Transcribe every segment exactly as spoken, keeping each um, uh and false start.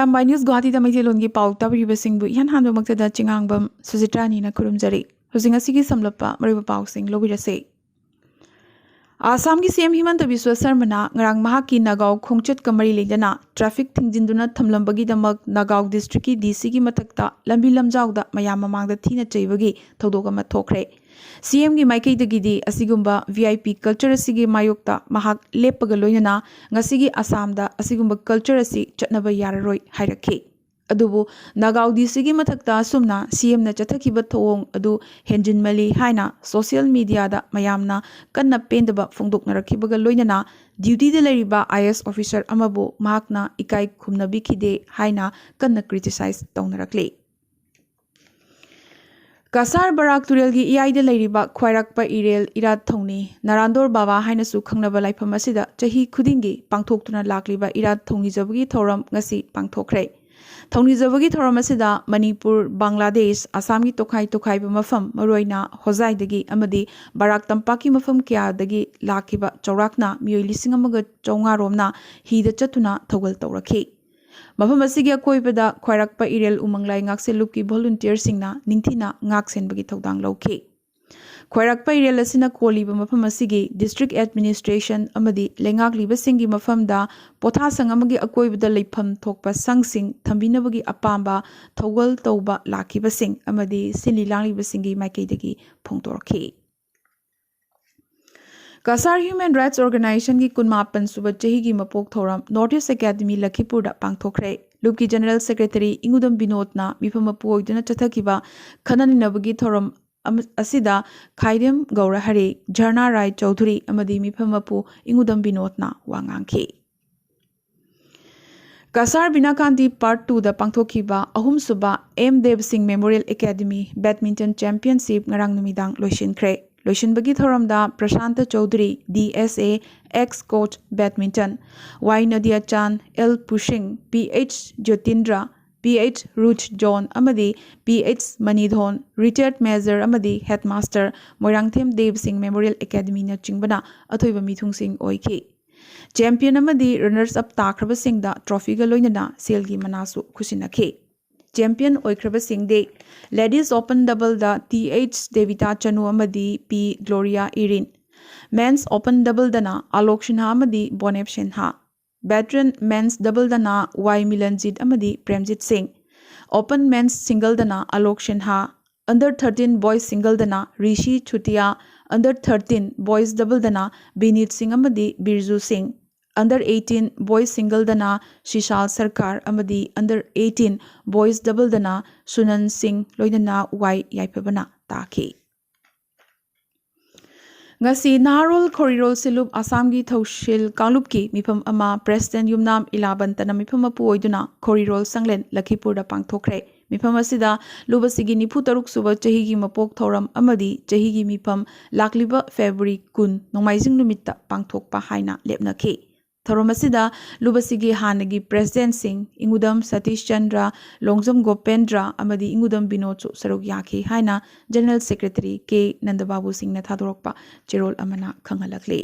M ꯕꯥꯏ news ꯒꯨꯋꯥꯍꯥꯇꯤꯗ ꯃꯩꯇꯩꯂꯣꯟꯒꯤ ꯄꯥꯎ ꯇꯥꯕꯤꯔꯤꯕꯁꯤꯡꯕꯨ ꯏꯍꯥꯟ ꯍꯥꯟꯕꯃꯛꯇꯗ ꯆꯤꯉꯥꯡꯕꯝ ꯁꯨꯖꯤꯇ꯭ꯔꯥꯅꯤꯅ ꯈꯨꯔꯨꯝꯖꯔꯤ꯫ ꯍꯧꯖꯤꯛ ꯉꯁꯤꯒꯤ ꯁꯝꯂꯞꯄ ꯃꯔꯨꯑꯣꯏꯕ ꯄꯥꯎꯁꯤꯡ ꯂꯧꯕꯤꯔꯁꯦ꯫ ꯑꯁꯥꯝꯒꯤ ꯁꯤ ꯑꯦꯝ ꯍꯤꯃꯟꯇ ꯕꯤꯁ꯭ꯋ ꯁꯔꯃꯅ ꯉꯔꯥꯡ ꯃꯍꯥꯛꯀꯤ ꯅꯥꯒꯥꯎ ꯈꯣꯡꯆꯠꯀ ꯃꯔꯤ ꯂꯩꯅꯅ ꯇ꯭ꯔꯥꯐꯤꯛ ꯊꯤꯡꯖꯤꯟꯗꯨꯅ ꯊꯝꯂꯝꯕꯒꯤꯗꯃꯛ ꯅꯥꯒꯥꯎ ꯗꯤꯁꯇ꯭ꯔꯤꯛꯀꯤ ꯗꯤ ꯁꯤꯒꯤ ꯃꯊꯛꯇ ꯂꯝꯕꯤ ꯂꯝꯖꯥꯎꯗ ꯃꯌꯥꯝ ꯃꯃꯥꯡꯗ ꯊꯤꯅ ꯆꯩꯕꯒꯤ ꯊꯧꯗꯣꯛ ꯑꯃ ꯊꯣꯛꯈ꯭ꯔꯦ꯫ ꯁꯤ ꯑꯦꯝꯒꯤ ꯃꯥꯏꯀꯩꯗꯒꯤꯗꯤ ꯑꯁꯤꯒꯨꯝꯕ ꯚꯤ ꯑꯥꯏ ꯄꯤ ꯀꯜꯆꯔ ꯑꯁꯤꯒꯤ ꯃꯥꯌꯣꯛꯇ ꯃꯍꯥꯛ ꯂꯦꯞꯄꯒ ꯂꯣꯏꯅꯅ ꯉꯁꯤꯒꯤ ꯑꯁꯥꯝꯗ ꯑꯁꯤꯒꯨꯝꯕ ꯀꯜꯆꯔ ꯑꯁꯤ ꯆꯠꯅꯕ ꯌꯥꯔꯔꯣꯏ ꯍꯥꯏꯔꯛꯈꯤ꯫ ꯑꯗꯨꯕꯨ ꯅꯥꯒꯥꯎ ꯗꯤ ꯁꯤꯒꯤ ꯃꯊꯛꯇ ꯑꯁꯨꯝꯅ ꯁꯤ ꯑꯦꯝꯅ ꯆꯠꯊꯈꯤꯕ ꯊꯧꯑꯣꯡ ꯑꯗꯨ ꯍꯦꯟꯖꯤꯟꯃꯜꯂꯤ ꯍꯥꯏꯅ ꯁꯣꯁꯤꯌꯦꯜ ꯃꯤꯗꯤꯌꯥꯗ ꯃꯌꯥꯝꯅ ꯀꯟꯅ ꯄꯦꯟꯗꯕ ꯐꯣꯡꯗꯣꯛꯅꯔꯛꯈꯤꯕꯒ ꯂꯣꯏꯅꯅ ꯗ꯭ꯌꯨꯇꯤꯗ ꯂꯩꯔꯤꯕ ꯑꯥꯏ ꯑꯦꯁ ꯑꯣꯐꯤꯁꯔ ꯑꯃꯕꯨ ꯃꯍꯥꯛꯅ ꯏꯀꯥꯏ ꯈꯨꯝꯅꯕꯤꯈꯤꯗꯦ ꯍꯥꯏꯅ ꯀꯟꯅ ꯀ꯭ꯔꯤꯇꯤꯁꯥꯏꯖ ꯇꯧꯅꯔꯛꯂꯤ꯫ ꯀꯁꯥꯔ ꯕꯔꯥꯛ ꯇꯨꯔꯦꯜꯒꯤ ꯏꯌꯥꯏꯗ ꯂꯩꯔꯤꯕ ꯈ꯭ꯋꯥꯏꯔꯥꯛꯄ ꯏꯔꯦꯜ ꯏꯔꯥꯠ ꯊꯧꯅꯤ, ꯅꯔꯥꯟꯗꯣꯔ ꯕꯥꯕꯥ ꯍꯥꯏꯅꯁꯨ ꯈꯪꯅꯕ ꯂꯥꯏꯐꯝ ꯑꯁꯤꯗ ꯆꯍꯤ ꯈꯨꯗꯤꯡꯒꯤ ꯄꯥꯡꯊꯣꯛꯇꯨꯅ ꯂꯥꯛꯂꯤꯕ ꯏꯔꯥꯠ ꯊꯧꯅꯤꯖꯕꯒꯤ ꯊꯧꯔꯝ ꯉꯁꯤ ꯄꯥꯡꯊꯣꯛꯈ꯭ꯔꯦ꯫ ꯊꯧꯅꯤꯖꯕꯒꯤ ꯊꯧꯔꯝ ꯑꯁꯤꯗ ꯃꯅꯤꯄꯨꯔ, ꯕꯪꯒ꯭ꯂꯥꯗꯦꯁ, ꯑꯁꯥꯝꯒꯤ ꯇꯣꯈꯥꯏ ꯇꯣꯈꯥꯏꯕ ꯃꯐꯝ, ꯃꯔꯨꯑꯣꯏꯅ ꯍꯣꯖꯥꯏꯗꯒꯤ ꯑꯃꯗꯤ ꯕꯔꯥꯛ ꯇꯝꯄꯥꯛꯀꯤ ꯃꯐꯝ ꯀꯌꯥꯗꯒꯤ ꯂꯥꯛꯈꯤꯕ ꯆꯥꯎꯔꯥꯛꯅ ꯃꯤꯑꯣꯏ ꯂꯤꯁꯤꯡ ꯑꯃꯒ ꯆꯥꯝꯃꯉꯥ ꯔꯣꯝꯅ ꯍꯤꯗ ꯆꯠꯇꯨꯅ ꯊꯧꯒꯜ ꯇꯧꯔꯛꯈꯤ꯫ ꯃꯐꯝ ꯑꯁꯤꯒꯤ ꯑꯀꯣꯏꯕꯗ ꯈ꯭ꯋꯥꯏꯔꯥꯛꯄ ꯏꯔꯦꯜ ꯎꯃꯪ ꯂꯥꯏ ꯉꯥꯛꯁꯦꯜ ꯂꯨꯞꯀꯤ ꯚꯣꯂꯨꯟꯇꯤꯌꯔꯁꯤꯡꯅ ꯅꯤꯡꯊꯤꯅ ꯉꯥꯛ ꯁꯦꯟꯕꯒꯤ ꯊꯧꯗꯥꯡ ꯂꯧꯈꯤ꯫ ꯈ꯭ꯋꯥꯏꯔꯥꯛꯄ ꯏꯔꯦꯜ ꯑꯁꯤꯅ ꯀꯣꯜꯂꯤꯕ ꯃꯐꯝ ꯑꯁꯤꯒꯤ ꯗꯤꯁꯇ꯭ꯔꯤꯛ ꯑꯦꯗꯃꯤꯅꯤꯁꯇ꯭ꯔꯦꯁꯟ ꯑꯃꯗꯤ ꯂꯩꯉꯥꯛꯂꯤꯕꯁꯤꯡꯒꯤ ꯃꯐꯝꯗ ꯄꯣꯊꯥꯁꯪ ꯑꯃꯒꯤ ꯑꯀꯣꯏꯕꯗ ꯂꯩꯐꯝ ꯊꯣꯛꯄ ꯁꯪꯁꯤꯡ ꯊꯝꯕꯤꯅꯕꯒꯤ ꯑꯄꯥꯝꯕ ꯊꯧꯒꯜ ꯇꯧꯕ ꯂꯥꯛꯈꯤꯕꯁꯤꯡ ꯑꯃꯗꯤ ꯁꯤꯜꯂꯤ ꯂꯥꯡꯂꯤꯕꯁꯤꯡꯒꯤ ꯃꯥꯏꯀꯩꯗꯒꯤ ꯐꯣꯡꯗꯣꯔꯛꯈꯤ꯫ ꯀꯁꯥꯔ ꯍ꯭ꯌꯨꯃꯦꯟ ꯔꯥꯏꯠꯁ ꯑꯣꯔꯒꯅꯥꯏꯖꯦꯁꯟꯒꯤ ꯀꯨꯟꯃꯥꯄꯟ ꯁꯨꯕ ꯆꯍꯤꯒꯤ ꯃꯄꯣꯛ ꯊꯧꯔꯝ ꯅꯣꯔꯠ ꯏꯁ ꯑꯦꯀꯥꯗꯃꯤ ꯂꯈꯤꯄꯨꯔꯗ ꯄꯥꯡꯊꯣꯛꯈ꯭ꯔꯦ꯫ ꯂꯨꯞꯀꯤ ꯖꯦꯅꯔꯦꯜ ꯁꯦꯀ꯭ꯔꯦꯇꯔꯤ ꯏꯉꯨꯗꯝ ꯕꯤꯅꯣꯗꯅ ꯃꯤꯐꯝ ꯃꯄꯨ ꯑꯣꯏꯗꯨꯅ ꯆꯠꯊꯈꯤꯕ ꯈꯟꯅ ꯅꯩꯅꯕꯒꯤ ꯊꯧꯔꯝ ꯑꯃ-, ꯑꯁꯤꯗ ꯈꯥꯏꯗꯦꯝ ꯒꯧꯔ ꯍꯔꯦ, ꯖꯔꯅꯥ ꯔꯥꯏ ꯆꯧꯙꯨꯔꯤ ꯑꯃꯗꯤ ꯃꯤꯐꯝ ꯃꯄꯨ ꯏꯉꯨꯗꯝ ꯕꯤꯅꯣꯗꯅ ꯋꯥ ꯉꯥꯡꯈꯤ꯫ ꯀꯁꯥꯔ ꯕꯤꯅꯥꯀꯥꯟꯇꯤ ꯄꯥꯔꯠ ꯇꯨꯗ ꯄꯥꯡꯊꯣꯛꯈꯤꯕ ꯑꯍꯨꯝꯁꯨꯕ ꯑꯦꯝ ꯗꯦꯕ ꯁꯤꯡ ꯃꯦꯃꯣꯔꯤꯌꯦꯜ ꯑꯦꯀꯥꯗꯃꯤ ꯕꯦꯗꯃꯤꯟꯇꯟ ꯆꯦꯝꯄꯤꯌꯟꯁꯤꯞ ꯉꯔꯥꯡ ꯅꯨꯃꯤꯗꯥꯡ ꯂꯣꯏꯁꯤꯟꯈ꯭ꯔꯦ꯫ ꯂꯣꯏꯁꯤꯟꯕꯒꯤ ꯊꯧꯔꯝꯗ Prashanta Chaudhuri, D S A, ex coach badminton, Y Nadiyachan, L Pusing, P H Jotindra, P H Ruch John ꯑꯃꯗꯤ ꯄꯤ ꯑꯩꯆ ꯃꯅꯤꯙꯣꯟ, ꯔꯤꯇꯥꯌꯔꯗ ꯃꯦꯖꯔ ꯑꯃꯗꯤ ꯍꯦꯗꯃꯥꯁꯇꯔ, ꯃꯣꯏꯔꯥꯡꯊꯦꯝ ꯗꯦꯕ ꯁꯤꯡ ꯃꯦꯃꯣꯔꯤꯌꯦꯜ ꯑꯦꯀꯥꯗꯃꯤꯅꯆꯤꯡꯕꯅ ꯑꯊꯣꯏꯕ ꯃꯤꯊꯨꯡꯁꯤꯡ ꯑꯣꯏꯈꯤ꯫ ꯆꯦꯝꯄꯤꯌꯟ ꯑꯃꯗꯤ ꯔꯅꯔꯁ ꯑꯞ ꯇꯥꯈ꯭ꯔꯕꯁꯤꯡꯗ ꯇ꯭ꯔꯣꯐꯤꯒ ꯂꯣꯏꯅꯅ ꯁꯦꯜꯒꯤ ꯃꯅꯥꯁꯨ ꯈꯨꯠꯁꯤꯟꯅꯈꯤ꯫ ꯆꯦꯝꯄꯤꯌꯟ ꯑꯣꯏꯈ꯭ꯔꯕꯁꯤꯡꯗꯤ ꯂꯦꯗꯤꯁ ꯑꯣꯄꯟ ꯗꯕꯜꯗ ꯇꯤ ꯑꯩꯆ ꯗꯦꯕꯤꯇꯥ ꯆꯅꯨ ꯑꯃꯗꯤ ꯄꯤ ꯒ꯭ꯂꯣꯔꯤꯌꯥ ꯏꯔꯤꯟ, ꯃꯦꯟꯁ ꯑꯣꯄꯟ ꯗꯕꯜꯗꯅ ꯑꯂꯣꯛ ꯁꯤꯟꯍꯥ ꯑꯃꯗꯤ ꯕꯣꯅꯦꯞ ꯁꯤꯟꯍꯥ, ꯚꯦꯇꯔꯟ ꯃꯦꯟꯁ ꯗꯕꯜꯗꯅ ꯋꯥꯏ ꯃꯤꯂꯟꯖꯤꯠ ꯑꯃꯗꯤ ꯄ꯭ꯔꯦꯝꯖꯤꯠ ꯁꯤꯡ, open ꯃꯦꯟꯁ ꯁꯤꯡꯒꯜꯗꯅ Alok Sinha, under thirteen voice ꯁꯤꯡꯒꯜꯗꯅ ꯔꯤꯁꯤ ꯆꯨꯇꯤꯌꯥ, ꯑꯟꯗꯔ ꯊꯥꯔꯇꯤꯟ ꯕꯣꯏꯁ ꯗꯕꯜꯗꯅ ꯕꯤꯅꯤꯠ ꯁꯤꯡ ꯑꯃꯗꯤ ꯕꯤꯔꯖꯨ ꯁꯤꯡ, ꯑꯟꯗꯔ ꯑꯩꯠꯇꯤꯟ ꯕꯣꯏꯁ ꯁꯤꯡꯒꯜꯗꯅ ꯁꯤꯁꯥꯜ ꯁꯔꯀꯥꯔ ꯑꯃꯗꯤ ꯑꯟꯗꯔ ꯑꯩꯠꯇꯤꯟ ꯕꯣꯏꯁ ꯗꯕꯜꯗꯅ ꯁꯨꯅꯟ ꯁꯤꯡ ꯂꯣꯏꯅꯅ ꯋꯥꯏ ꯌꯥꯏꯐꯕꯅ ꯇꯥꯈꯤ꯫ ꯉꯁꯤ ꯅꯍꯥꯔꯣꯜ ꯈꯣꯔꯤꯔꯣꯜ ꯁꯤꯂꯨꯞ ꯑꯁꯥꯝꯒꯤ ꯊꯧꯁꯤꯜ ꯀꯥꯡꯂꯨꯞꯀꯤ ꯃꯤꯐꯝ ꯑꯃ ꯄ꯭ꯔꯦꯁꯤꯗꯦꯟ ꯌꯨꯝꯅꯥꯝ ꯏꯂꯥꯕꯟꯇꯅ ꯃꯤꯐꯝ ꯃꯄꯨ ꯑꯣꯏꯗꯨꯅ ꯈꯣꯔꯤꯔꯣꯜ ꯁꯪꯂꯦꯟ ꯂꯈꯤꯄꯨꯔꯗ ꯄꯥꯡꯊꯣꯛꯈ꯭ꯔꯦ꯫ ꯃꯤꯐꯝ ꯑꯁꯤꯗ ꯂꯨꯕꯁꯤꯒꯤ ꯅꯤꯐꯨ ꯇꯔꯨꯛ ꯁꯨꯕ ꯆꯍꯤꯒꯤ ꯃꯄꯣꯛ ꯊꯧꯔꯝ ꯑꯃꯗꯤ ꯆꯍꯤꯒꯤ ꯃꯤꯐꯝ ꯂꯥꯛꯂꯤꯕ ꯐꯦꯕ꯭ꯔꯨꯋꯥꯔꯤ ꯀꯨꯟ ꯅꯣꯡꯃꯥꯏꯖꯤꯡ ꯅꯨꯃꯤꯠꯇ ꯄꯥꯡꯊꯣꯛꯄ ꯍꯥꯏꯅ ꯂꯦꯞꯅꯈꯤ꯫ ꯊꯧꯔꯝ ꯑꯁꯤꯗ ꯂꯨꯕꯁꯤꯒꯤ ꯍꯥꯟꯅꯒꯤ ꯄ꯭ꯔꯦꯁꯤꯗꯦꯟꯁꯤꯡ ꯏꯉꯨꯗꯝ ꯁꯇꯤꯁ ꯆꯟꯗ꯭ꯔ, ꯂꯣꯡꯖꯝ ꯒꯣꯄꯦꯟꯗ꯭ꯔ ꯑꯃꯗꯤ ꯏꯉꯨꯗꯝ ꯕꯤꯅꯣꯗꯁꯨ ꯁꯔꯨꯛ ꯌꯥꯈꯤ ꯍꯥꯏꯅ ꯖꯦꯅꯔꯦꯜ ꯁꯦꯀ꯭ꯔꯦꯇꯔꯤ ꯀꯦ ꯅꯟꯗꯕꯥꯕꯨ ꯁꯤꯡꯅ ꯊꯥꯗꯣꯔꯛꯄ ꯆꯦꯔꯣꯜ ꯑꯃꯅ ꯈꯪꯍꯜꯂꯛꯂꯤ꯫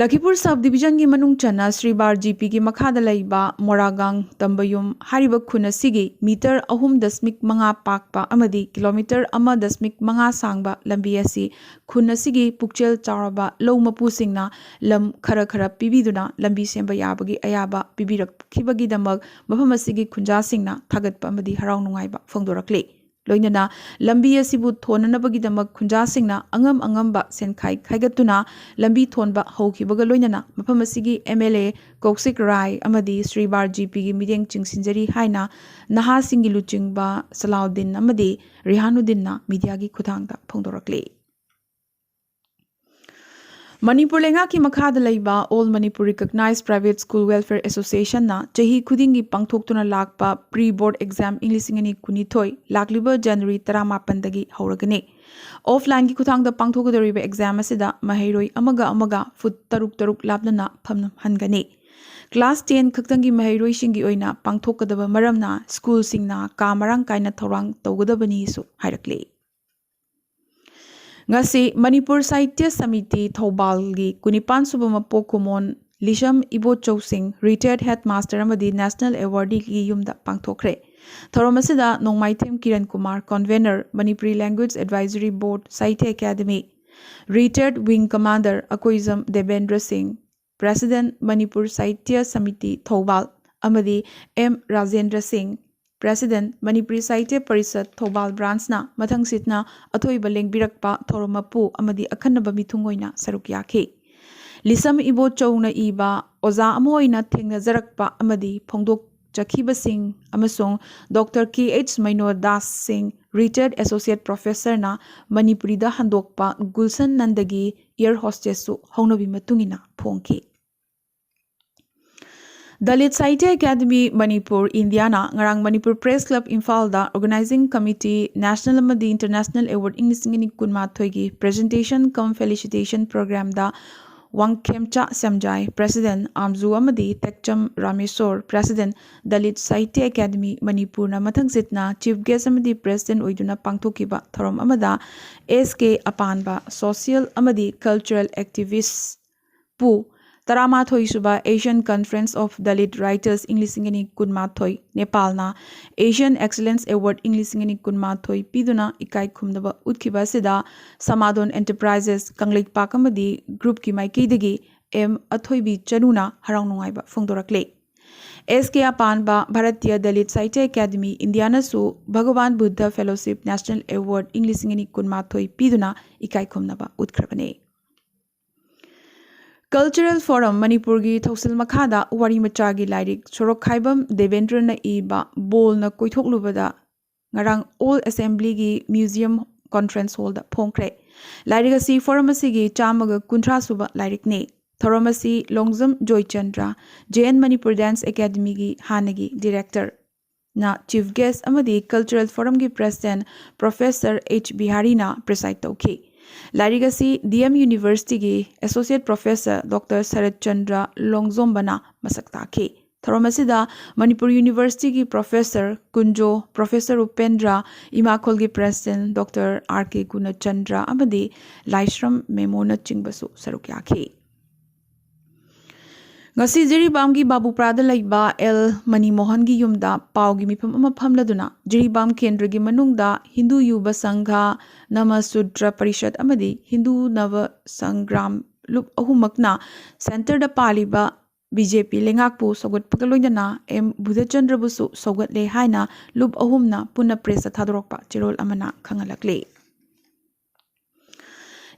ꯂꯈꯤꯄꯨꯔ ꯁꯕ ꯗꯤꯕꯤꯖꯟꯒꯤ ꯃꯅꯨꯡ ꯆꯟꯅ ꯁ꯭ꯔꯤ ꯕꯥꯔ ꯖꯤ ꯄꯤꯒꯤ ꯃꯈꯥꯗ ꯂꯩꯕ ꯃꯣꯔꯥꯒꯥꯡ ꯇꯝꯕꯌꯨꯝ ꯍꯥꯏꯔꯤꯕ ꯈꯨꯟ ꯑꯁꯤꯒꯤ ꯃꯤꯇꯔ ꯑꯍꯨꯝ ꯗꯁꯃꯤꯛ ꯃꯉꯥ ꯄꯥꯛꯄ ꯑꯃꯗꯤ ꯀꯤꯂꯣꯃꯤꯇꯔ ꯑꯃ ꯗꯁꯃꯤꯛ ꯃꯉꯥ ꯁꯥꯡꯕ ꯂꯝꯕꯤ ꯑꯁꯤ ꯈꯨꯟ ꯑꯁꯤꯒꯤ ꯄꯨꯛꯆꯦꯜ ꯆꯥꯎꯔꯕ ꯂꯧ ꯃꯄꯨꯁꯤꯡꯅ ꯂꯝ ꯈꯔ ꯈꯔ ꯄꯤꯕꯤꯗꯨꯅ ꯂꯝꯕꯤ ꯁꯦꯝꯕ ꯌꯥꯕꯒꯤ ꯑꯌꯥꯕ ꯄꯤꯕꯤꯔꯛꯈꯤꯕꯒꯤꯗꯃꯛ ꯃꯐꯝ ꯑꯁꯤꯒꯤ ꯈꯨꯟꯖꯥꯁꯤꯡꯅ ꯊꯥꯒꯠꯄ ꯑꯃꯗꯤ ꯍꯔꯥꯎ ꯅꯨꯡꯉꯥꯏꯕ ꯐꯣꯡꯗꯣꯔꯛꯂꯤ꯫ ꯂꯣꯏꯅꯅ ꯂꯝꯕꯤ ꯑꯁꯤꯕꯨ ꯊꯣꯟꯅꯅꯕꯒꯤꯗꯃꯛ ꯈꯨꯟꯖꯥꯁꯤꯡꯅ ꯑꯉꯝ ꯑꯉꯝꯕ ꯁꯦꯟꯈꯥꯏ ꯈꯥꯏꯒꯠꯇꯨꯅ ꯂꯝꯕꯤ ꯊꯣꯟꯕ ꯍꯧꯈꯤꯕꯒ ꯂꯣꯏꯅꯅ ꯃꯐꯝ ꯑꯁꯤꯒꯤ ꯑꯦꯝ ꯑꯦꯜ ꯑꯦ ꯀꯧꯁꯤꯛ ꯔꯥꯏ ꯑꯃꯗꯤ ꯁ꯭ꯔꯤ ꯕꯥꯔ ꯖꯤ ꯄꯤꯒꯤ ꯃꯤꯠꯌꯦꯡ ꯆꯤꯡꯁꯤꯟꯖꯔꯤ ꯍꯥꯏꯅ ꯅꯍꯥꯁꯤꯡꯒꯤ ꯂꯨꯆꯤꯡꯕ ꯁꯂꯥꯎꯗꯤꯟ ꯑꯃꯗꯤ ꯔꯤꯍꯥꯅꯨꯗꯤꯟꯅ ꯃꯤꯗꯤꯌꯥꯒꯤ ꯈꯨꯠꯊꯥꯡꯗ ꯐꯣꯡꯗꯣꯔꯛꯂꯤ꯫ ꯃꯅꯤꯄꯨꯔ ꯂꯩꯉꯥꯛꯀꯤ ꯃꯈꯥꯗ ꯂꯩꯕ All Manipur Recognized Private School Welfare Associationꯅ ꯆꯍꯤ ꯈꯨꯗꯤꯡꯒꯤ ꯄꯥꯡꯊꯣꯛꯇꯨꯅ ꯂꯥꯛꯄ ꯄ꯭ꯔꯤ ꯕꯣꯔꯗ ꯑꯦꯛꯖꯥꯝ ꯏꯪ ꯂꯤꯁꯤꯡ ꯑꯅꯤ ꯀꯨꯟꯅꯤꯊꯣꯏ ꯂꯥꯛꯂꯤꯕ ꯖꯅꯋꯥꯔꯤ ꯇꯔꯥꯃꯥꯄꯟꯗꯒꯤ ꯍꯧꯔꯒꯅꯤ꯫ ꯑꯣꯐꯂꯥꯏꯟꯒꯤ ꯈꯨꯠꯊꯥꯡꯗ ꯄꯥꯡꯊꯣꯛꯀꯗꯧꯔꯤꯕ ꯑꯦꯛꯖꯥꯝ ꯑꯁꯤꯗ ꯃꯍꯩꯔꯣꯏ ꯑꯃꯒ ꯑꯃꯒ ꯐꯨꯠ ꯇꯔꯨꯛ ꯇꯔꯨꯛ ꯂꯥꯞꯅꯅ ꯐꯝꯍꯟꯒꯅꯤ꯫ ꯀ꯭ꯂꯥꯁ ꯇꯦꯟ ꯈꯛꯇꯪꯒꯤ ꯃꯍꯩꯔꯣꯏꯁꯤꯡꯒꯤ ꯑꯣꯏꯅ ꯄꯥꯡꯊꯣꯛꯀꯗꯕ ꯃꯔꯝꯅ ꯁ꯭ꯀꯨꯜꯁꯤꯡꯅ ꯀꯥ ꯃꯔꯥꯡ ꯀꯥꯏꯅ ꯊꯧꯔꯥꯡ ꯇꯧꯒꯗꯕꯅꯤꯁꯨ ꯍꯥꯏꯔꯛꯂꯤ꯫ ꯉꯁꯤ ꯃꯅꯤꯄꯨꯔ ꯁꯥꯍꯤꯇ꯭ꯌ ꯁꯃꯤꯇꯤ ꯊꯧꯕꯥꯜꯒꯤ ꯀꯨꯟꯅꯤꯄꯥꯟ ꯁꯨꯕ ꯃꯄꯣꯛ ꯀꯨꯝꯑꯣꯟ ꯂꯤꯁꯝ ꯏꯕꯣꯆꯧ ꯁꯤꯡ, retired headmaster ꯑꯃꯗꯤ national awardee ꯒꯤ ꯌꯨꯝꯗ ꯄꯥꯡꯊꯣꯛꯈ꯭ꯔꯦ꯫ ꯊꯧꯔꯝ ꯑꯁꯤꯗ ꯅꯣꯡꯃꯥꯏꯊꯦꯝ Kiran Kumar, convener, Manipuri Language Advisory Board, Sahitya Academy, retired wing commander Akoijam Debendra ꯁꯤꯡ, president, ꯃꯅꯤꯄꯨꯔ ꯁꯥꯍꯤꯇ꯭ꯌ ꯁꯃꯤꯇꯤ ꯊꯧꯕꯥꯜ, ꯑꯃꯗꯤ ꯑꯦꯝ ꯔꯥꯖꯦꯟꯗ꯭ꯔ ꯁꯤꯡ, president, ꯃꯅꯤꯄꯨꯔꯤ ꯁꯥꯍꯤꯇ꯭ꯌ ꯄꯔꯤꯁꯠ ꯊꯧꯕꯥꯜ branch ꯅ ꯃꯊꯪꯁꯤꯠꯅ ꯑꯊꯣꯏꯕ ꯂꯦꯡꯕꯤꯔꯛꯄ ꯊꯧꯔꯝ ꯃꯄꯨ ꯑꯃꯗꯤ ꯑꯈꯟꯅꯕ ꯃꯤꯊꯨꯡ ꯑꯣꯏꯅ ꯁꯔꯨꯛ ꯌꯥꯈꯤ꯫ ꯂꯤꯁꯝ ꯏꯕꯣꯆꯧꯅ ꯏꯕ ꯑꯣꯖꯥ ꯑꯃ ꯑꯣꯏꯅ ꯊꯦꯡꯅꯖꯔꯛꯄ ꯑꯃꯗꯤ ꯐꯣꯡꯗꯣꯛꯆꯈꯤꯕꯁꯤꯡ ꯑꯃꯁꯨꯡ ꯗꯣꯛꯇꯔ ꯀꯦ ꯑꯩꯆ ꯃꯩꯅꯣ ꯗꯥꯁ ꯁꯤꯡ, retired associate professor ꯅ ꯃꯅꯤꯄꯨꯔꯤꯗ ꯍꯟꯗꯣꯛꯄ ꯒꯨꯜꯁꯟ ꯅꯟꯗꯒꯤ air hostess ꯁꯨ ꯍꯧꯅꯕꯤ ꯃꯇꯨꯡ ꯏꯟꯅ ꯐꯣꯡꯈꯤ꯫ ꯗꯂꯤꯠ ꯁꯥꯍꯤꯇ꯭ꯌ ꯑꯦꯀꯥꯗꯃꯤ ꯃꯅꯤꯄꯨꯔ, ꯏꯟꯗꯤꯌꯥꯅ ꯉꯔꯥꯡ ꯃꯅꯤꯄꯨꯔ Press Club ꯏꯝꯐꯥꯜꯗ organizing committee national ꯑꯃꯗꯤ international award ꯏꯪ ꯂꯤꯁꯤꯡ ꯑꯅꯤ ꯀꯨꯟꯃꯥꯊꯣꯏꯒꯤ presentation cum felicitation program ꯗ ꯋꯥꯡꯈꯦꯝꯆꯥ ꯁꯦꯝꯖꯥꯏ, president, ꯑꯥꯝꯖꯨ ꯑꯃꯗꯤ ꯇꯦꯛꯆꯝ ꯔꯥꯃꯦꯁꯣꯔ, president, ꯗꯂꯤꯠ ꯁꯥꯍꯤꯇ꯭ꯌ ꯑꯦꯀꯥꯗꯃꯤ ꯃꯅꯤꯄꯨꯔꯅ ꯃꯊꯪꯁꯤꯠꯅ chief guest ꯑꯃꯗꯤ president ꯑꯣꯏꯗꯨꯅ ꯄꯥꯡꯊꯣꯛꯈꯤꯕ ꯊꯧꯔꯝ ꯑꯃꯗ ꯑꯦꯁ ꯀꯦ ꯑꯄꯥꯟꯕ, social ꯑꯃꯗꯤ cultural activist ꯄꯨ ꯇꯔꯥꯃꯥꯊꯣꯏ ꯁꯨꯕ Asian Conference of Dalit Writers ꯏꯪ ꯂꯤꯁꯤꯡ ꯑꯅꯤ ꯀꯨꯟꯃꯥꯊꯣꯏ, ꯅꯦꯄꯥꯜꯅ Asian Excellence Award ꯏꯪ ꯂꯤꯁꯤꯡ ꯑꯅꯤ ꯀꯨꯟꯃꯥꯊꯣꯏ ꯄꯤꯗꯨꯅ ꯏꯀꯥꯏ ꯈꯨꯝꯅꯕ ꯎꯠꯈꯤꯕ ꯑꯁꯤꯗ ꯁꯃꯥꯗꯣꯟ Enterprises, ꯀꯪꯂꯩꯄꯥꯛ ꯑꯃꯗꯤ group ꯀꯤ ꯃꯥꯏꯀꯩꯗꯒꯤ ꯑꯦꯝ ꯑꯊꯣꯏꯕꯤ ꯆꯅꯨꯅ ꯍꯔꯥꯎ ꯅꯨꯡꯉꯥꯏꯕ ꯐꯣꯡꯗꯣꯔꯛꯂꯦ꯫ ꯑꯦꯁ ꯀꯦ ꯑꯄꯥꯟꯕ, ꯚꯥꯔꯇꯤꯌ ꯗꯂꯤꯠ ꯁꯥꯍꯤꯇ꯭ꯌ ꯑꯦꯀꯥꯗꯃꯤ, ꯏꯟꯗꯤꯌꯥꯅꯁꯨ ꯚꯒꯋꯥꯟ ꯕꯨꯗꯙ Fellowship National Award ꯏꯪ ꯂꯤꯁꯤꯡ ꯑꯅꯤ ꯀꯨꯟꯃꯥꯊꯣꯏ ꯄꯤꯗꯨꯅ ꯏꯀꯥꯏ ꯈꯨꯝꯅꯕ ꯎꯠꯈ꯭ꯔꯕꯅꯤ꯫ Cultural Forum ꯃꯅꯤꯄꯨꯔꯒꯤ ꯊꯧꯁꯤꯜ ꯃꯈꯥꯗ ꯋꯥꯔꯤ ꯃꯆꯥꯒꯤ ꯂꯥꯏꯔꯤꯛ ꯁꯣꯔꯣꯛꯈꯥꯏꯕꯝ ꯗꯦꯕꯦꯟꯗ꯭ꯔꯅ ꯏꯕ ꯕꯣꯜꯅ ꯀꯣꯏꯊꯣꯛꯂꯨꯕꯗ ꯉꯔꯥꯡ Old Assembly ꯒꯤ Museum Conference Hall ꯗ ꯐꯣꯡꯈ꯭ꯔꯦ꯫ ꯂꯥꯏꯔꯤꯛ ꯑꯁꯤ forum ꯑꯁꯤꯒꯤ ꯆꯥꯝꯃꯒ ꯀꯨꯟꯊ꯭ꯔꯥ ꯁꯨꯕ ꯂꯥꯏꯔꯤꯛꯅꯤ꯫ ꯊꯧꯔꯝ ꯑꯁꯤ Longjam Joychandra, J N Manipur Dance Academy ꯒꯤ ꯍꯥꯟꯅꯒꯤ director, ꯅ chief guest ꯑꯃꯗꯤ Cultural Forum ꯒꯤ president Professor H ꯕꯤꯍꯥꯔꯤꯅ preside ꯇꯧꯈꯤ꯫ ꯂꯥꯏꯔꯤꯛ ꯑꯁꯤ D M University ꯒꯤ Associate Professor Doctor ꯁꯔꯠ ꯆꯟꯗ꯭ꯔ ꯂꯣꯡꯖꯣꯝꯕꯅ ꯃꯁꯛ ꯇꯥꯛꯈꯤ꯫ ꯊꯧꯔꯝ ꯑꯁꯤꯗ ꯃꯅꯤꯄꯨꯔ ꯌꯨꯅꯤꯚꯔꯁꯤꯇꯤꯒꯤ ꯄ꯭ꯔꯣꯐꯦꯁꯔ ꯀꯨꯟꯖꯣ, ꯄ꯭ꯔꯣꯐꯦꯁꯔ ꯎꯄꯦꯟꯗ꯭ꯔ, ꯏꯃꯥꯈꯣꯜꯒꯤ president doctor R K Gunachandra ꯑꯃꯗꯤ ꯂꯥꯏꯁ꯭ꯔꯝ ꯃꯦꯃꯣꯅꯆꯤꯡꯕꯁꯨ ꯁꯔꯨꯛ ꯌꯥꯈꯤ꯫ ꯉꯁꯤ ꯖꯤꯔꯤꯕꯥꯝꯒꯤ ꯕꯥꯕꯨꯄ꯭ꯔꯥꯗ ꯂꯩꯕ ꯑꯦꯜ ꯃꯅꯤꯃꯣꯍꯟꯒꯤ ꯌꯨꯝꯗ ꯄꯥꯎꯒꯤ ꯃꯤꯐꯝ ꯑꯃ ꯐꯝꯂꯗꯨꯅ ꯖꯤꯔꯤꯕꯥꯝ ꯀꯦꯟꯗ꯭ꯔꯒꯤ ꯃꯅꯨꯡꯗ ꯍꯤꯟꯗꯨ ꯌꯨꯕ ꯁꯪꯘ, ꯅꯃ ꯁꯨꯗ꯭ꯔ ꯄꯔꯤꯁꯠ ꯑꯃꯗꯤ ꯍꯤꯟꯗꯨ ꯅꯕ ꯁꯪꯒ꯭ꯔꯥꯝ ꯂꯨꯞ ꯑꯍꯨꯝꯃꯛꯅ ꯁꯦꯟꯇꯔꯗ ꯄꯥꯜꯂꯤꯕ ꯕꯤ ꯖꯦ ꯄꯤ ꯂꯩꯉꯥꯛꯄꯨ ꯁꯧꯒꯠꯄꯒ ꯂꯣꯏꯅꯅ ꯑꯦꯝ ꯕꯨꯙꯆꯟꯗ꯭ꯔꯕꯨꯁꯨ ꯁꯧꯒꯠꯂꯦ ꯍꯥꯏꯅ ꯂꯨꯞ ꯑꯍꯨꯝꯅ ꯄꯨꯟꯅ ꯄ꯭ꯔꯦꯁꯇ ꯊꯥꯗꯣꯔꯛꯄ ꯆꯦꯔꯣꯜ ꯑꯃꯅ ꯈꯪꯍꯜꯂꯛꯂꯤ꯫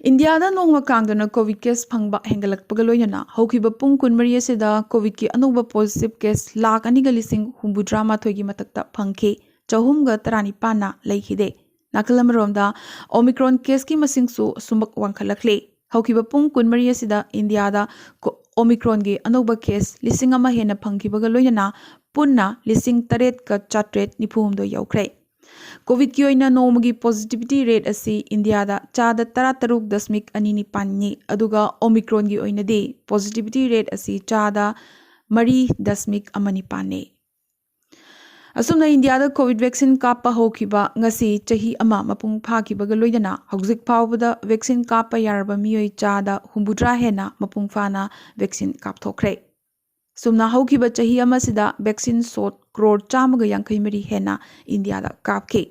ꯏꯟꯗꯤꯌꯥꯗ ꯅꯣꯡꯃ ꯀꯥꯡꯗꯅ ꯀꯣꯚꯤꯗ ꯀꯦꯁ ꯐꯪꯕ ꯍꯦꯟꯒꯠꯂꯛꯄꯒ ꯂꯣꯏꯅꯅ ꯍꯧꯈꯤꯕ ꯄꯨꯡ ꯀꯨꯟꯃꯔꯤ ꯑꯁꯤꯗ ꯀꯣꯚꯤꯗꯀꯤ ꯑꯅꯧꯕ ꯄꯣꯖꯤꯇꯤꯚ ꯀꯦꯁ ꯂꯥꯈ ꯑꯅꯤꯒ ꯂꯤꯁꯤꯡ ꯍꯨꯝꯐꯨꯇꯔꯥ ꯃꯥꯊꯣꯏꯒꯤ ꯃꯊꯛꯇ ꯐꯪꯈꯤ, ꯆꯍꯨꯝꯒ ꯇꯔꯥꯅꯤꯄꯥꯟꯅ ꯂꯩꯈꯤꯗꯦ꯫ ꯅꯥꯀꯜ ꯑꯃꯔꯣꯝꯗ ꯑꯣꯃꯤꯀ꯭ꯔꯣꯟ ꯀꯦꯁꯀꯤ ꯃꯁꯤꯡꯁꯨ ꯑꯁꯨꯝꯃꯛ ꯋꯥꯡꯈꯠꯂꯛꯂꯤ꯫ ꯍꯧꯈꯤꯕ ꯄꯨꯡ ꯀꯨꯟꯃꯔꯤ ꯑꯁꯤꯗ ꯏꯟꯗꯤꯌꯥꯗ ꯀꯣ-, ꯑꯣꯃꯤꯀ꯭ꯔꯣꯟꯒꯤ ꯑꯅꯧꯕ ꯀꯦꯁ ꯂꯤꯁꯤꯡ ꯑꯃ ꯍꯦꯟꯅ ꯐꯪꯈꯤꯕꯒ ꯂꯣꯏꯅꯅ ꯄꯨꯟꯅ ꯂꯤꯁꯤꯡ ꯇꯔꯦꯠꯀ ꯆꯥꯇ꯭ꯔꯦꯠ ꯅꯤꯐꯨ ꯍꯨꯝꯗꯣꯏ ꯌꯧꯈ꯭ꯔꯦ꯫ ꯀꯣꯚꯤꯗꯀꯤ ꯑꯣꯏꯅ ꯅꯣꯡꯃꯒꯤ ꯄꯣꯖꯤꯇꯤꯚꯤꯇꯤ ꯔꯦꯠ ꯑꯁꯤ ꯏꯟꯗꯤꯌꯥꯗ ꯆꯥꯗ ꯇꯔꯥꯇꯔꯨꯛ ꯗꯁꯃꯤꯛ ꯑꯅꯤ ꯅꯤꯄꯥꯟꯅꯤ, ꯑꯗꯨꯒ ꯑꯣꯃꯤꯀ꯭ꯔꯣꯟꯒꯤ ꯑꯣꯏꯅꯗꯤ ꯄꯣꯖꯤꯇꯤꯚꯤꯇꯤ ꯔꯦꯠ ꯑꯁꯤ ꯆꯥꯗ ꯃꯔꯤ ꯗꯁꯃꯤꯛ ꯑꯃ ꯅꯤꯄꯥꯟꯅꯤ꯫ ꯑꯁꯨꯝꯅ ꯏꯟꯗꯤꯌꯥꯗ ꯀꯣꯚꯤꯗ ꯚꯦꯛꯁꯤꯟ ꯀꯥꯞꯄ ꯍꯧꯈꯤꯕ ꯉꯁꯤ ꯆꯍꯤ ꯑꯃ ꯃꯄꯨꯡ ꯐꯥꯈꯤꯕꯒ ꯂꯣꯏꯅꯅ ꯍꯧꯖꯤꯛ ꯐꯥꯎꯕꯗ ꯚꯦꯛꯁꯤꯟ ꯀꯥꯞꯄ ꯌꯥꯔꯕ ꯃꯤꯑꯣꯏ ꯆꯥꯗ ꯍꯨꯝꯐꯨꯇꯔꯥ ꯍꯦꯟꯅ ꯃꯄꯨꯡ ꯐꯥꯅ ꯚꯦꯛꯁꯤꯟ ꯀꯥꯞꯊꯣꯛꯈ꯭ꯔꯦ꯫ ꯁꯨꯝꯅ ꯍꯧꯈꯤꯕ ꯆꯍꯤ ꯑꯃꯁꯤꯗ ꯚꯦꯛꯁꯤꯟ ꯁꯣꯠ ꯀ꯭ꯔꯣꯔ ꯆꯥꯝꯃꯒ ꯌꯥꯡꯈꯩ ꯃꯔꯤ ꯍꯦꯟꯅ ꯏꯟꯗꯤꯌꯥꯗ ꯀꯥꯞꯈꯤ꯫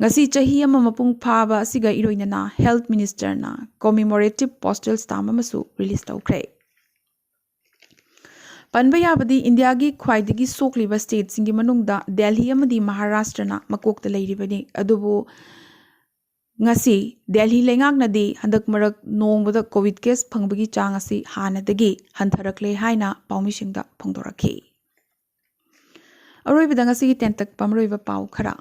ꯉꯁꯤ ꯆꯍꯤ ꯑꯃ ꯃꯄꯨꯡ ꯐꯥꯕ ꯑꯁꯤꯒ ꯏꯔꯣꯏꯅꯅ ꯍꯦꯜꯊ ꯃꯤꯅꯤꯁꯇꯔꯅ ꯀꯣꯃꯤꯃꯣꯔꯦꯇꯤꯚ ꯄꯣꯁꯇꯦꯜ ꯁ꯭ꯇꯥꯝꯞ ꯑꯃꯁꯨ ꯔꯤꯂꯤꯖ ꯇꯧꯈ꯭ꯔꯦ꯫ ꯄꯟꯕ ꯌꯥꯕꯗꯤ ꯏꯟꯗꯤꯌꯥꯒꯤ ꯈ꯭ꯋꯥꯏꯗꯒꯤ ꯁꯣꯛꯂꯤꯕ ꯁ꯭ꯇꯦꯠꯁꯤꯡꯒꯤ ꯃꯅꯨꯡꯗ ꯗꯦꯜꯍꯤ ꯑꯃꯗꯤ ꯃꯍꯥꯔꯥꯁꯇ꯭ꯔꯅ ꯃꯀꯣꯛꯇ ꯂꯩꯔꯤꯕꯅꯤ꯫ ꯑꯗꯨꯕꯨ ꯉꯁꯤ ꯗꯦꯜꯍꯤ ꯂꯩꯉꯥꯛꯅꯗꯤ ꯍꯟꯗꯛ ꯃꯔꯛ ꯅꯣꯡꯃꯗ ꯀꯣꯚꯤꯗ ꯀꯦꯁ ꯐꯪꯕꯒꯤ ꯆꯥꯡ ꯑꯁꯤ ꯍꯥꯟꯅꯗꯒꯤ ꯍꯟꯊꯔꯛꯂꯦ ꯍꯥꯏꯅ ꯄꯥꯎꯃꯤꯁꯤꯡꯗ ꯐꯣꯡꯗꯣꯔꯛꯈꯤ꯫ ꯑꯔꯣꯏꯕꯗ ꯉꯁꯤꯒꯤ ꯇꯦꯟꯇꯛꯄ ꯃꯔꯨꯑꯣꯏꯕ ꯄꯥꯎ ꯈꯔ꯫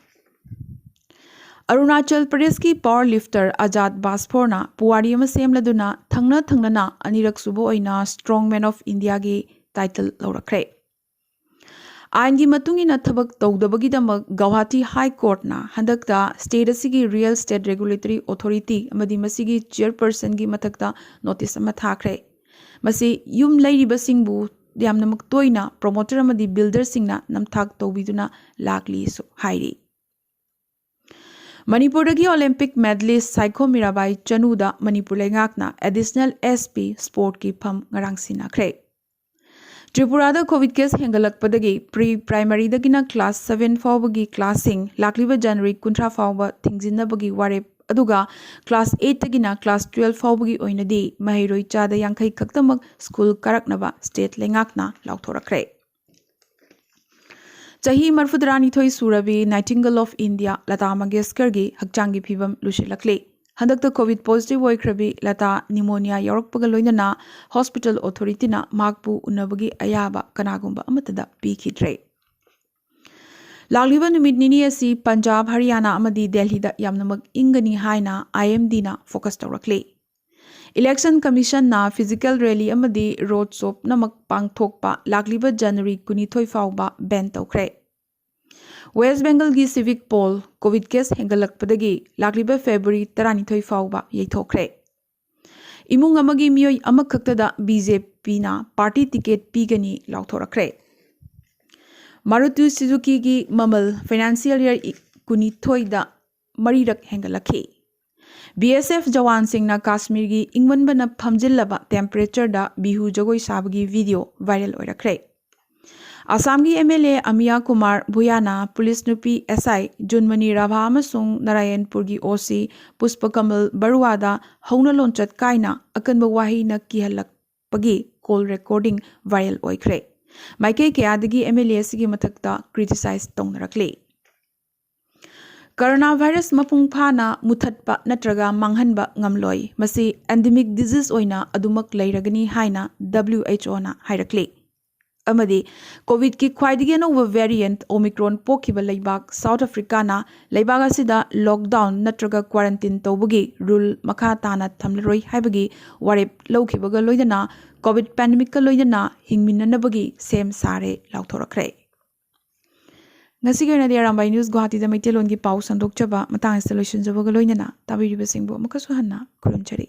ꯑꯔꯨꯅꯥꯆꯜ ꯄ꯭ꯔꯗꯦꯁꯀꯤ ꯄꯥꯋꯔ ꯂꯤꯐꯇꯔ ꯑꯖꯥꯗ ꯕꯥꯁꯐꯣꯔꯅ ꯄꯨꯋꯥꯔꯤ ꯑꯃ ꯁꯦꯝꯂꯗꯨꯅ ꯊꯪꯅ ꯊꯪꯅꯅ ꯑꯅꯤꯔꯛ ꯁꯨꯕ ꯑꯣꯏꯅ ꯁ꯭ꯇ꯭ꯔꯣꯡ ꯃꯦꯟ ꯑꯣꯐ ꯏꯟꯗꯤꯌꯥꯒꯤ ꯇꯥꯏꯇꯜ ꯂꯧꯔꯛꯈ꯭ꯔꯦ꯫ ꯑꯥꯏꯟꯒꯤ ꯃꯇꯨꯡ ꯏꯟꯅ ꯊꯕꯛ ꯇꯧꯗꯕꯒꯤꯗꯃꯛ ꯒꯧꯍꯥꯇꯤ ꯍꯥꯏ ꯀꯣꯔꯠꯅ ꯍꯟꯗꯛꯇ ꯁ꯭ꯇꯦꯠ ꯑꯁꯤꯒꯤ ꯔꯤꯌꯦꯜ ꯁ꯭ꯇꯦꯠ ꯔꯦꯒꯨꯂꯦꯇꯔꯤ ꯑꯣꯊꯣꯔꯤꯇꯤ ꯑꯃꯗꯤ ꯃꯁꯤꯒꯤ ꯆꯤꯌꯔꯄꯔꯁꯟꯒꯤ ꯃꯊꯛꯇ ꯅꯣꯇꯤꯁ ꯑꯃ ꯊꯥꯈ꯭ꯔꯦ꯫ ꯃꯁꯤ ꯌꯨꯝ ꯂꯩꯔꯤꯕꯁꯤꯡꯕꯨ ꯌꯥꯝꯅꯃꯛ ꯇꯣꯏꯅ ꯄ꯭ꯔꯣꯃꯣꯇꯔ ꯑꯃꯗꯤ ꯕꯤꯜꯗꯔꯁꯤꯡꯅ ꯅꯝꯊꯥꯛ ꯇꯧꯕꯤꯗꯨꯅ ꯂꯥꯛꯂꯤꯁꯨ ꯍꯥꯏꯔꯤ꯫ ꯃꯅꯤꯄꯨꯔꯗꯒꯤ ꯑꯣꯂꯦꯝꯄꯤꯛ ꯃꯦꯗꯂꯤꯁ ꯁꯥꯏꯈꯣꯝ ꯃꯤꯔꯥꯕꯥꯏ ꯆꯅꯨꯗ ꯃꯅꯤꯄꯨꯔ ꯂꯩꯉꯥꯛꯅ ꯑꯦꯗꯤꯁꯅꯦꯜ ꯑꯦꯁ ꯄꯤ ꯁ꯭ꯄꯣꯔꯠꯀꯤ ꯐꯝ ꯉꯔꯥꯡ ꯁꯤꯟꯅꯈ꯭ꯔꯦ꯫ ꯇ꯭ꯔꯤꯄꯨꯔꯥꯗ ꯀꯣꯚꯤꯗ ꯀꯦꯁ ꯍꯦꯟꯒꯠꯂꯛꯄꯗꯒꯤ ꯄ꯭ꯔꯤ ꯄ꯭ꯔꯥꯏꯃꯔꯤꯗꯒꯤꯅ ꯀ꯭ꯂꯥꯁ ꯁꯚꯦꯟ ꯐꯥꯎꯕꯒꯤ ꯀ꯭ꯂꯥꯁꯁꯤꯡ ꯂꯥꯛꯂꯤꯕ ꯖꯅꯋꯥꯔꯤ ꯀꯨꯟꯊ꯭ꯔꯥ ꯐꯥꯎꯕ ꯊꯤꯡꯖꯤꯟꯅꯕꯒꯤ ꯋꯥꯔꯦꯞ, ꯑꯗꯨꯒ ꯀ꯭ꯂꯥꯁ ꯑꯩꯠꯇꯒꯤꯅ ꯀ꯭ꯂꯥꯁ ꯇꯨꯋꯦꯜꯐ ꯐꯥꯎꯕꯒꯤ ꯑꯣꯏꯅꯗꯤ ꯃꯍꯩꯔꯣꯏ ꯆꯥꯗ ꯌꯥꯡꯈꯩ ꯈꯛꯇꯃꯛ ꯁ꯭ꯀꯨꯜ ꯀꯥꯔꯛꯅꯕ ꯁ꯭ꯇꯦꯠ ꯂꯩꯉꯥꯛꯅ ꯂꯥꯎꯊꯣꯔꯛꯈ꯭ꯔꯦ꯫ ꯆꯍꯤ ꯃꯔꯤꯐꯨꯇꯔꯥꯅꯤꯊꯣꯏ ꯁꯨꯔꯕꯤ Nightingale of India ꯂꯇꯥ ꯃꯪꯒꯦꯁꯀꯔꯒꯤ ꯍꯛꯆꯥꯡꯒꯤ ꯐꯤꯕꯝ ꯂꯨꯁꯤꯜꯂꯛꯂꯤ꯫ ꯍꯟꯗꯛꯇ ꯀꯣꯚꯤꯗ ꯄꯣꯖꯤꯇꯤꯚ ꯑꯣꯏꯈ꯭ꯔꯕꯤ ꯂꯇꯥ ꯅꯤꯃꯣꯅꯤꯌꯥ ꯌꯥꯎꯔꯛꯄꯒ ꯂꯣꯏꯅꯅ ꯍꯣꯁꯄꯤꯇꯥꯜ ꯑꯣꯊꯣꯔꯤꯇꯤꯅ ꯃꯍꯥꯛꯄꯨ ꯎꯅꯕꯒꯤ ꯑꯌꯥꯕ ꯀꯅꯥꯒꯨꯝꯕ ꯑꯃꯠꯇꯗ ꯄꯤꯈꯤꯗ꯭ꯔꯦ꯫ ꯂꯥꯛꯂꯤꯕ ꯅꯨꯃꯤꯠ ꯅꯤꯅꯤ ꯑꯁꯤ ꯄꯟꯖꯥꯕ, ꯍꯔꯤꯌꯥꯅꯥ ꯑꯃꯗꯤ ꯗꯦꯜꯍꯤꯗ ꯌꯥꯝꯅꯃꯛ ꯏꯪꯒꯅꯤ ꯍꯥꯏꯅ ꯑꯥꯏ ꯑꯦꯝ ꯗꯤꯅ ꯐꯣꯀꯁ ꯇꯧꯔꯛꯂꯤ꯫ ꯏꯂꯦꯛꯁꯟ ꯀꯃꯤꯁꯟꯅ ꯐꯤꯖꯤꯀꯦꯜ ꯔꯦꯂꯤ ꯑꯃꯗꯤ ꯔꯣꯗ ꯁꯣ ꯄꯨꯝꯅꯃꯛ ꯄꯥꯡꯊꯣꯛꯄ ꯂꯥꯛꯂꯤꯕ ꯖꯅꯋꯥꯔꯤ ꯀꯨꯟꯅꯤꯊꯣꯏ ꯐꯥꯎꯕ ꯕꯦꯟ ꯇꯧꯈ꯭ꯔꯦ꯫ ꯋꯦꯁ ꯕꯦꯡꯒꯜꯒꯤ ꯁꯤꯚꯤꯛ ꯄꯣꯜ ꯀꯣꯚꯤꯗ ꯀꯦꯁ ꯍꯦꯟꯒꯠꯂꯛꯄꯗꯒꯤ ꯂꯥꯛꯂꯤꯕ ꯐꯦꯕ꯭ꯔꯨꯋꯥꯔꯤ ꯇꯔꯥꯅꯤꯊꯣꯏ ꯐꯥꯎꯕ ꯌꯩꯊꯣꯛꯈ꯭ꯔꯦ꯫ ꯏꯃꯨꯡ ꯑꯃꯒꯤ ꯃꯤꯑꯣꯏ ꯑꯃꯈꯛꯇꯗ ꯕꯤ ꯖꯦ ꯄꯤꯅ ꯄꯥꯔꯇꯤ ꯇꯤꯀꯦꯠ ꯄꯤꯒꯅꯤ ꯂꯥꯎꯊꯣꯔꯛꯈ꯭ꯔꯦ꯫ ꯃꯥꯔꯨꯇꯤ ꯁꯨꯖꯨꯀꯤꯒꯤ ꯃꯃꯜ ꯐꯥꯏꯅꯥꯟꯁꯤꯌꯦꯜ ꯏꯌꯔ ꯀꯨꯟꯅꯤꯊꯣꯏꯗ ꯃꯔꯤꯔꯛ ꯍꯦꯟꯒꯠꯂꯛꯈꯤ꯫ ꯕꯤ ꯑꯦꯁ ꯑꯦꯐ ꯖꯋꯥꯟꯁꯤꯡꯅ ꯀꯥꯁꯃꯤꯔꯒꯤ ꯏꯪꯃꯟꯕꯅ ꯐꯝꯖꯤꯜꯂꯕ ꯇꯦꯝꯄꯔꯦꯆꯔꯗ ꯕꯤꯍꯨ ꯖꯒꯣꯏ ꯁꯥꯕꯒꯤ ꯚꯤꯗꯤꯑꯣ ꯚꯥꯏꯔꯦꯜ ꯑꯣꯏꯔꯛꯈ꯭ꯔꯦ꯫ ꯑꯁꯥꯝꯒꯤ M L A Amiya Kumar ꯚꯨꯌꯥꯅ ꯄꯨꯂꯤꯁ ꯅꯨꯄꯤ ꯑꯦꯁ ꯑꯥꯏ ꯖꯨꯟꯃꯅꯤ ꯔꯥꯚꯥ ꯑꯃꯁꯨꯡ ꯅꯥꯔꯥꯌꯟꯄꯨꯔꯒꯤ ꯑꯣ ꯁꯤ ꯄꯨꯁꯄꯀꯃꯜ ꯕꯔꯨꯋꯥꯗ ꯍꯧꯅ ꯂꯣꯟꯆꯠ ꯀꯥꯏꯅ ꯑꯀꯟꯕ ꯋꯥꯍꯩꯅ ꯀꯤꯍꯜꯂꯛꯄꯒꯤ ꯀꯣꯜ ꯔꯦꯀꯣꯔꯗꯤꯡ ꯚꯥꯏꯔꯦꯜ ꯑꯣꯏꯈ꯭ꯔꯦ꯫ ꯃꯥꯏꯀꯩ ꯀꯌꯥꯗꯒꯤ ꯑꯦꯝ ꯑꯦꯜ ꯑꯦ ꯑꯁꯤꯒꯤ ꯃꯊꯛꯇ ꯀ꯭ꯔꯤꯇꯤꯁꯥꯏꯖ ꯇꯧꯅꯔꯛꯂꯤ꯫ ꯀꯣꯔꯣꯅꯥ ꯚꯥꯏꯔꯁ ꯃꯄꯨꯡ ꯐꯥꯅ ꯃꯨꯊꯠꯄ ꯅꯠꯇ꯭ꯔꯒ ꯃꯥꯡꯍꯟꯕ ꯉꯝꯂꯣꯏ꯫ ꯃꯁꯤ ꯑꯦꯟꯗꯦꯃꯤꯛ ꯗꯤꯖꯤꯖ ꯑꯣꯏꯅ ꯑꯗꯨꯃꯛ ꯂꯩꯔꯒꯅꯤ ꯍꯥꯏꯅ ꯗꯕ꯭ꯂꯤꯎ ꯑꯩꯆ ꯑꯣꯅ ꯍꯥꯏꯔꯛꯂꯤ꯫ ꯑꯃꯗꯤ ꯀꯣꯚꯤꯗꯀꯤ ꯈ꯭ꯋꯥꯏꯗꯒꯤ ꯑꯅꯧꯕ ꯚꯦꯔꯤꯌꯦꯟꯠ ꯑꯣꯃꯤꯀ꯭ꯔꯣꯟ ꯄꯣꯛꯈꯤꯕ ꯂꯩꯕꯥꯛ ꯁꯥꯎꯠ ꯑꯐ꯭ꯔꯤꯀꯥꯅ ꯂꯩꯕꯥꯛ ꯑꯁꯤꯗ ꯂꯣꯛꯗꯥꯎꯟ ꯅꯠꯇ꯭ꯔꯒ ꯀ꯭ꯋꯥꯔꯟꯇꯤꯟ ꯇꯧꯕꯒꯤ ꯔꯨꯜ ꯃꯈꯥ ꯇꯥꯅ ꯊꯝꯂꯔꯣꯏ ꯍꯥꯏꯕꯒꯤ ꯋꯥꯔꯦꯞ ꯂꯧꯈꯤꯕꯒ ꯂꯣꯏꯅꯅ ꯀꯣꯚꯤꯗ ꯄꯦꯟꯗꯦꯃꯤꯛꯀ ꯂꯣꯏꯅꯅ ꯍꯤꯡꯃꯤꯟꯅꯅꯕꯒꯤ ꯁꯦꯝ ꯁꯥꯔꯦ ꯂꯥꯎꯊꯣꯔꯛꯈ꯭ꯔꯦ꯫ ꯉꯁꯤꯒꯤ ꯑꯣꯏꯅꯗꯤ ꯑꯔꯥꯝꯕꯥꯏ ꯅ꯭ꯌꯨꯁ ꯒꯨꯋꯥꯍꯥꯇꯤꯗ ꯃꯩꯇꯩꯂꯣꯟꯒꯤ ꯄꯥꯎ ꯁꯟꯗꯣꯛꯆꯕ ꯃꯇꯥꯡ ꯑꯁꯤꯗ ꯂꯣꯏꯁꯤꯟꯖꯕꯒ ꯂꯣꯏꯅꯅ ꯇꯥꯕꯤꯔꯤꯕꯁꯤꯡꯕꯨ ꯑꯃꯨꯛꯀꯁꯨ ꯍꯟꯅ ꯈꯨꯔꯨꯝꯖꯔꯤ꯫